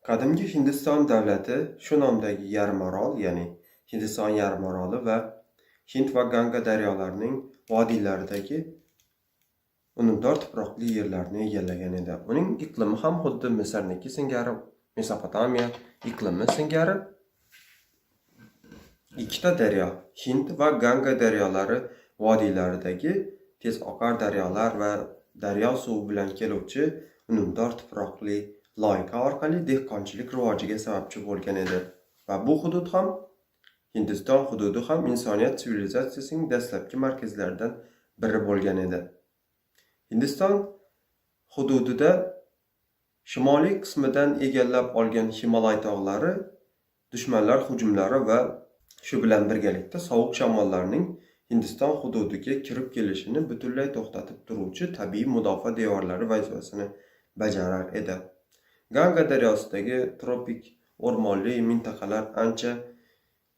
Qadimgi Hindiston davlati shu nomdagi yarimorol, ya'ni Hindiston yarimoroli va Hind va Ganga daryolarining vodiylaridagi unumdor tuproqli yerlarni egallagan edi. Uning iqlimi ham xuddi Misrniki singari, Mesopotamiya iqlimi singari ikkita daryo, Hind va Ganga daryolari vodiylaridagi tez oqar daryolar va daryo suvi bilan keluvchi unumdor tuproqli loyqa orqali dehqonchilik rivojiga sababchi bo'lgan edi. Va bu hudud ham, Hindiston hududi ham insoniyat sivilizatsiyasining dastlabki markazlaridan biri bo'lgan edi. Hindiston hududida shimoliy qismidan egallab olgan Himolay tog'lari dushmanlar hujumlari va shu bilan birgalikda sovuq shamollarning Hindiston hududiga kirib kelishini butunlay to'xtatib turuvchi tabiiy mudofaa devorlari vazifasini bajarar edi. Ganga daryosidagi tropik o'rmonli mintaqalar ancha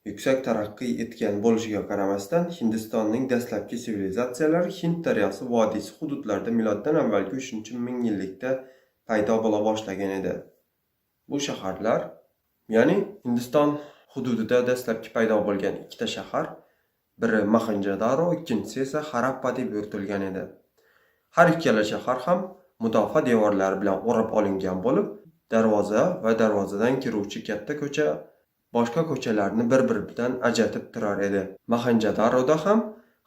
yuksak taraqqiy etgan bo'lishiga qaramasdan, Hindistonning dastlabki sivilizatsiyalari Hind daryosi vodiysi hududlarida miloddan avvalgi 3-mingyillikda paydo bo'la boshlagan edi. Bu shaharlar, ya'ni Hindiston hududida dastlabki paydo bo'lgan ikkita shahar, biri Mohenjo-Daro, ikkinchisi esa Harappa deb yuritilgan edi. Har ikkala shahar ham mudofaa devorlari bilan o'rab olingan bo'lib, darvoza va darvozadan kiruvchi katta ko'cha boshqa ko'chalarni bir-biridan ajratib turar edi. Mohenjo-Daroda ham,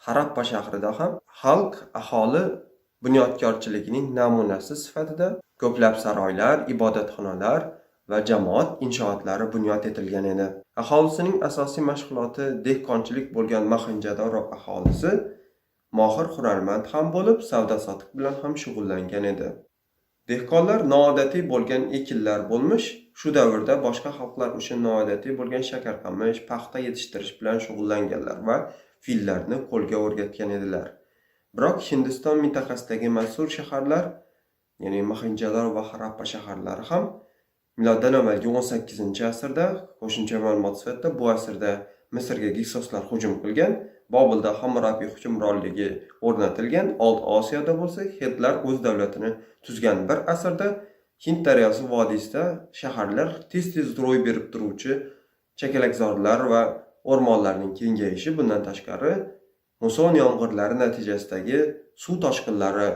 Harappa shahrida ham xalq, aholi bunyodkorchiligining namunasi sifatida ko'plab saroylar, ibodatxonalar va jamoat inshootlari bunyod etilgan edi. Aholisining asosiy mashg'uloti dehqonchilik bo'lgan Mohenjo-Daro aholisi mohir hunarmand ham bo'lib, savdo-sotiq bilan ham shug'ullangan edi. Dehqonlar noodatiy bo'lgan ekinlar bo'lmish, shu davrda boshqa xalqlar uchun noodatiy bo'lgan shakarqamish, paxta yetishtirish bilan shug'ullanganlar va fillarni qo'lga o'rgatgan edilar. Biroq Hindiston mintaqasidagi mazkur shaharlar, ya'ni Mohenjo-Daro va Harappa shaharlari ham miloddan avvalgi 18-asrda, qo'shimcha ma'lumot sifatida, bu asrda Misrga giksoslar hujum qilgan, Bobilda Hammurabi hukmronligi o'rnatilgan, Old Osiyoda bo'lsa hetlar o'z davlatini tuzgan bir asrda Hind daryosi vodiysida shaharlar tez-tez ro'y berib turuvchi chakalakzorlar va o'rmonlarning kengayishi, bundan tashqari muson yomg'irlari natijasidagi suv toshqinlari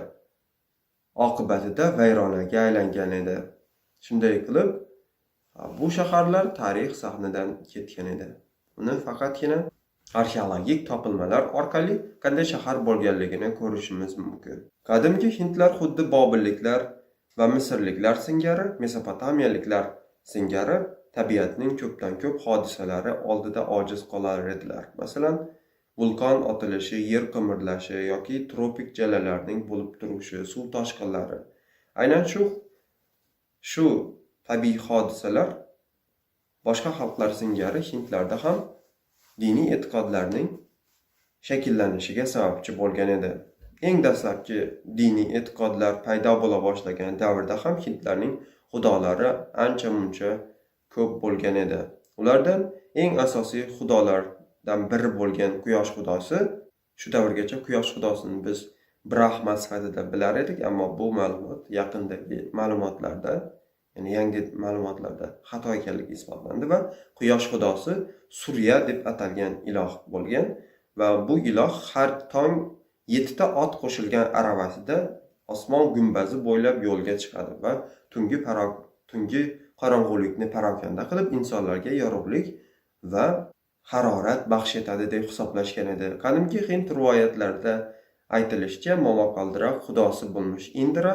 oqibatida vayronaga aylangan edi. Shunday qilib, bu shaharlar tarix sahnidan ketgan edi. Uni faqatgina arxeologik topilmalar orqali qanday shahar bo'lganligini ko'rishimiz mumkin. Qadimgi hindlar xuddi bobilliklar va misrliklar singari, mesopotamiyaliklar singari tabiatning ko'pdan ko'p hodisalari oldida ojiz qolar edilar. Masalan, vulqon otilishi, yer qimirlashi yoki tropik jalalarning bo'lib turishi, suv toshqinlari. Aynan shu tabiiy hodisalar boshqa xalqlar singari hindlarda ham diniy e'tiqodlarning shakllanishiga sababchi bo'lgan edi. Eng dastlabki diniy e'tiqodlar paydo bo'la boshlagan davrda ham hindlarning xudolari ancha-muncha ko'p bo'lgan edi. Ulardan eng asosiy xudolardan biri bo'lgan quyosh xudosi, shu davrgacha quyosh xudosini biz Brahma sifatida bilar edik, ammo bu ma'lumot yaqindagi ma'lumotlarda, ya'ni yangi ma'lumotlarda xato ekanligi isbotlandi va quyosh xudosi Surya deb atalgan iloh bo'lgan va bu iloh har tong yettita ot qo'shilgan aravasida osmon gumbazi bo'ylab yo'lga chiqadi va tungi qorong'ulikni parokanda qilib, insonlarga yorug'lik va harorat baxsh etadi deb hisoblashgan edi. Qadimgi hind rivoyatlarida aytilishicha, momaqaldiroq xudosi bo'lmish Indra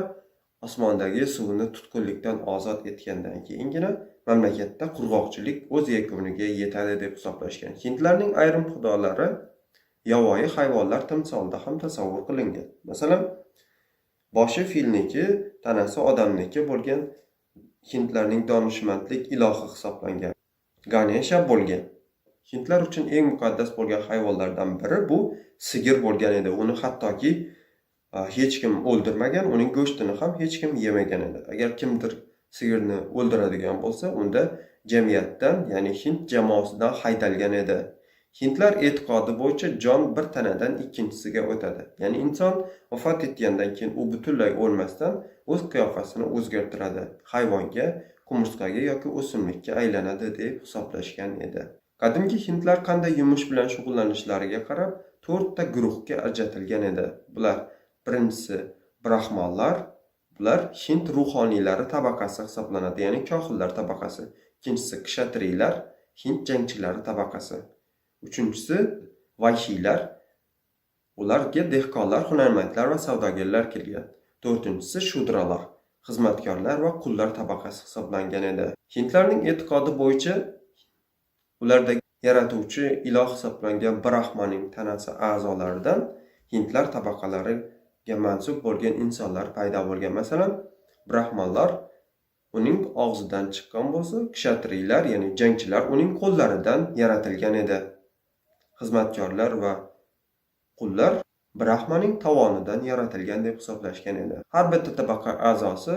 osmondagi suvni tutqunlikdan ozod etgandan keyingina mamlakatda qurg'oqchilik o'z yakuniga yetadi deb hisoblashgan. Hindlarning ayrim xudolari yovvoyi hayvonlar timsolida ham tasavvur qilingan. Masalan, boshi filniki, tanasi odamniki bo'lgan hindlarning donishmandlik ilohi hisoblangan Ganesha bo'lgan. Hindlar uchun eng muqaddas bo'lgan hayvonlardan biri bu sigir bo'lgan edi. Uni hattoki hech kim o'ldirmagan, uning go'shtini ham hech kim yemagan edi. Agar kimdir sigirni o'ldiradigan bo'lsa, unda jamiyatdan, ya'ni hind jamoasidan haydalgan edi. Hindlar e'tiqodi bo'yicha jon bir tanadan ikkinchisiga o'tadi. Ya'ni inson vafot etgandan keyin u butunlay o'lmasdan o'z qiyofasini o'zgartiradi. Hayvonga qumursqaga yoki o'simlikka aylanadi deb hisoblashgan edi. Qadimgi hindlar qanday yumush bilan shug'ullanishlariga qarab to'rtta guruhga ajratilgan edi. Bular: birinchisi brahmanlar, bular hind ruhoniylari tabaqasi hisoblanadi, ya'ni kohinlar tabaqasi. Ikkinchisi kshatriylar, hind jangchilari tabaqasi. Uchinchisi vayshiylar, ularga dehqonlar, hunarmandlar va savdogarlar kirgan. To'rtinchisi shudralar, xizmatkorlar va qullar tabaqasi hisoblangan edi. Hindlarning e'tiqodi bo'yicha ularda yaratuvchi iloh hisoblangan Brahmaning tanasi a'zolaridan hindlar tabaqalariga mansub bo'lgan insonlar paydo bo'lgan. Masalan, brahmanlar uning og'zidan chiqqan bo'lsa, kshatriylar, ya'ni jangchilar uning qo'llaridan yaratilgan edi. Xizmatkorlar va qullar Brahmaning tovonidan yaratilgan deb hisoblashgan edi. Har bitta tabaqa a'zosi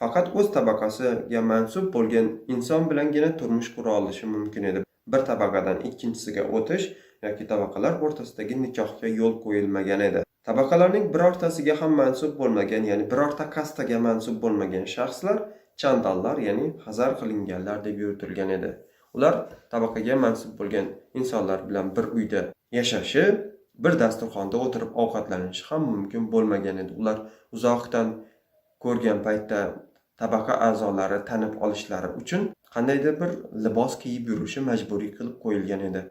faqat o'z tabaqasiga mansub bo'lgan inson bilangina turmush qura olishi mumkin edi. Bir tabaqadan ikkinchisiga o'tish yoki tabaqalar o'rtasidagi nikohga yo'l qo'yilmagan edi. Tabaqalarning birortasiga ham mansub bo'lmagan, ya'ni birorta kastaga mansub bo'lmagan shaxslar chandallar, ya'ni hazar qilinganlar deb yuritilgan edi. Ular tabaqaga mansub bo'lgan insonlar bilan bir uyda yashashi, bir dasturxonda o'tirib ovqatlanishi ham mumkin bo'lmagan edi. Ular uzoqdan ko'rgan paytda tabaqa a'zolari tanib olishlari uchun qandaydir bir libos kiyib yurishi majburiy qilib qo'yilgan edi.